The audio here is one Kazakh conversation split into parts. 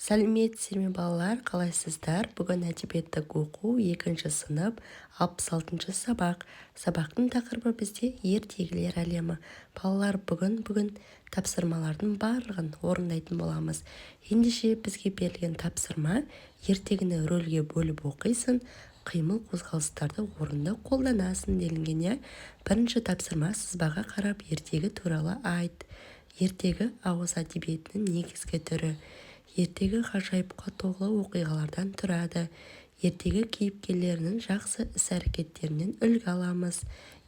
Сәлеметсіздер ме, балалар, қалайсыздар? Бүгін әдебиеттік оқу, екінші сынып, 66-сабақ. Сабақтың тақырыбы бізде «Ертегілер әлемі». Балалар, бүгін тапсырмалардың барлығын орындайтын боламыз. Ендеше, бізге берілген тапсырма: ертегіні рөлге бөліп оқисың, қимыл қозғалыстарды орынды қолданасың делінген, иә. Бірінші тапсырма: сызбаға қарап, ертегі туралы айт. Ертегі – ауыз әдебиетінің негізгі түрі. Ертегі ғажайыпқа толы оқиғалардан тұрады. Ертегі кейіпкерлерінің жақсы іс-әрекеттерінен үлгі аламыз.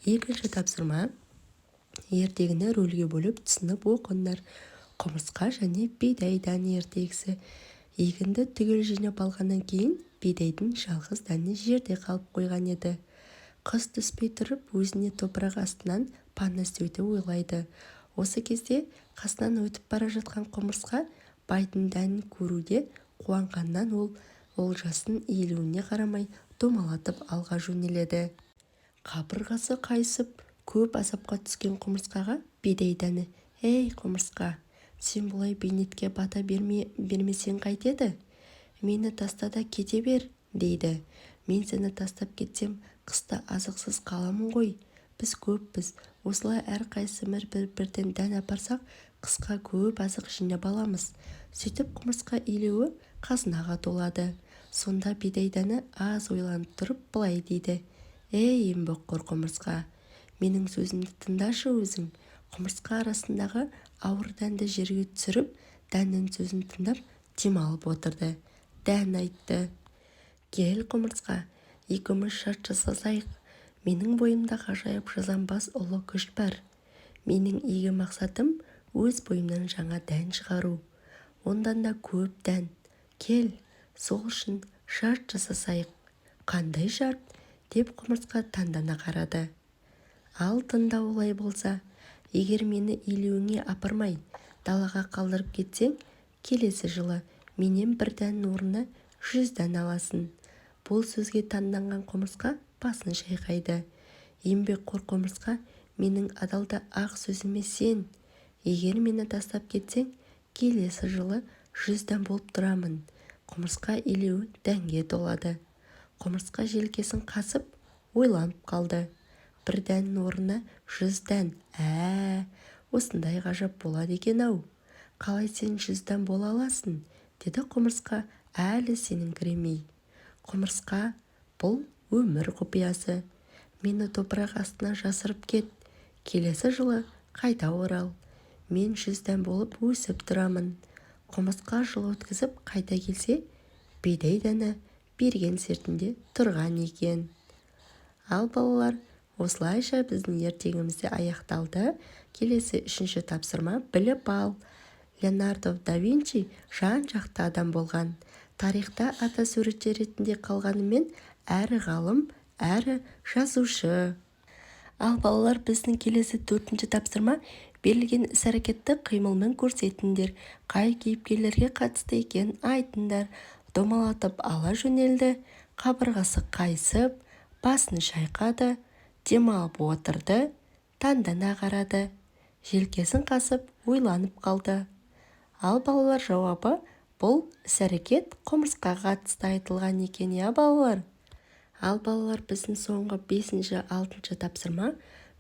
Екінші тапсырма: ертегіні рөлге бөліп, түсініп оқыңдар. «Құмырсқа және бидай дәні» ертегісі. Егінді түгел жинап алғаннан кейін бидайдың жалғыз дәні жерде қалып қойған еді. Қыс түспей тұрып, өзіне топырақ астынан пана іздеуді ойлайды. Осы кезде қасынан өтіп бара жатқан құмырсқа байдың дәнін көруде қуанғаннан ол олжасын иілуіне қарамай домалатып алға жөнеледі. Қабырғасы қайысып, көп азапқа түскен құмырсқаға бидай дәні: «Ей, құмырсқа, сен бұлай бейнетке бата бермесең қайтеді? Мені таста да кете бер», – дейді. «Мен сені тастап кетсем, қыста азықсыз қаламын ғой. Біз көппіз, осылай әрқайсымыз бір-бірден дән апарсақ, қысқа көп азық жинап аламыз». Сөйтіп, құмырсқа илеуі қазынаға толады. Сонда бидай дәні аз ойланып тұрып, былай дейді: «Ей, еңбекқор құмырсқа, менің сөзімді тыңдашы өзің». Құмырсқа арасындағы ауыр дәнді жерге түсіріп, дәннің сөзін тыңдап, демалып отырды. Дән айтты: «Кел, құмырсқа, екеуміз шарт жасасайық. Менің бойымда ғажайып жасампаз ұлы күш бар. Менің игі мақсатым – өз бойымнан жаңа дән шығару, ондан да көп дән. Кел, сол үшін шарт жасасайық». «Қандай шарт?» – деп құмырсқа таңдана қарады. «Ал тыңда олай болса. Егер мені илеуіңе апармай, далаға қалдырып кетсең, келесі жылы менен бір дәннің орнына 100 дән аласың». Бұл сөзге таңданған құмырсқа басын шайқайды. «Еңбекқор құмырсқа, менің адал да ақ сөзіме сен. Егер мені тастап кетсең, келесі жылы 100 дән болып тұрамын». Құмырсқа илеуі дәнге толады. Құмырсқа желкесін қасып, ойланып қалды. Бір дәннің орнына 100 дән, ә, осындай ғажап болады екен-ау! «Қалай сен 100 дән бола аласың?» – деді құмырсқа әлі сеніңкіремей. Құмырсқа: «Бұл өмір құпиясы. Мені топырақ астына жасырып кет, келесі жылы қайта орал, мен 100 дән болып өсіп тұрамын». Құмырсқа жыл өткізіп қайта келсе, бидай дәні берген сертінде тұрған екен. Ал, балалар, осылайша біздің ертегіміз де аяқталды. Келесі үшінші тапсырма: біліп ал. Леонардо да Винчи жан-жақты адам болған. Тарихта ата суретші ретінде қалғанымен, әрі ғалым, әрі жазушы. Ал, балалар, біздің келесі төртінші тапсырма: берілген іс-әрекетті қимылмен көрсетіңдер, қай кейіпкерлерге қатысты екенін айтыңдар. Домалатып ала жөнелді, қабырғасы қайысып, басын шайқады, демалып отырды, таңдана қарады, желкесін қасып, ойланып қалды. Ал, балалар, жауабы: бұл іс-әрекет құмырсқаға қатысты айтылған екен, иә, балалар? Ал, балалар, біздің соңғы бесінші, алтыншы тапсырма.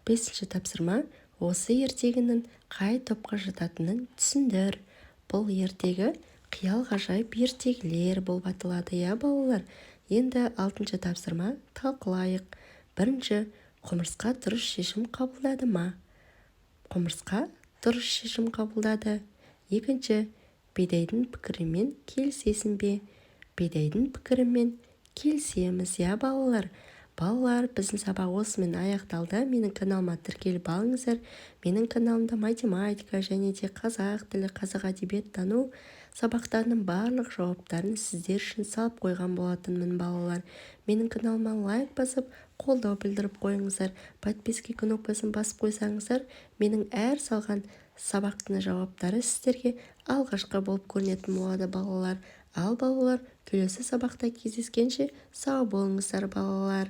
Бесінші тапсырма: осы ертегінің қай топқа жататынын түсіндір. Бұл ертегі қиял ғажайып ертегілер болып аталады, иә, балалар? Енді алтыншы тапсырма: талқылайық. Бірінші, құмырсқа дұрыс шешім қабылдады ма? Құмырсқа дұрыс шешім қабылдады. Екінші, бидайдың пікірімен келісесің бе? Бидайдың пікірімен келісеміз, иә, балалар? Балалар, біздің сабақ осымен аяқталды. Менің каналыма тіркеліп алыңыздар. Менің каналымда математика және де қазақ тілі, қазақ әдебиеттану сабақтарының барлық жауаптарын сіздер үшін салып қойған болатынмын. Балалар, менің каналыма лайк басып, қолдау білдіріп қойыңыздар. Подписки кнопкасын басып қойсаңыздар, менің әр салған сабақтың жауаптары сіздерге алғашқы болып көрінетін болады, балалар. Ал, балалар, келесі сабақта кездескенше сау болыңыздар, балалар.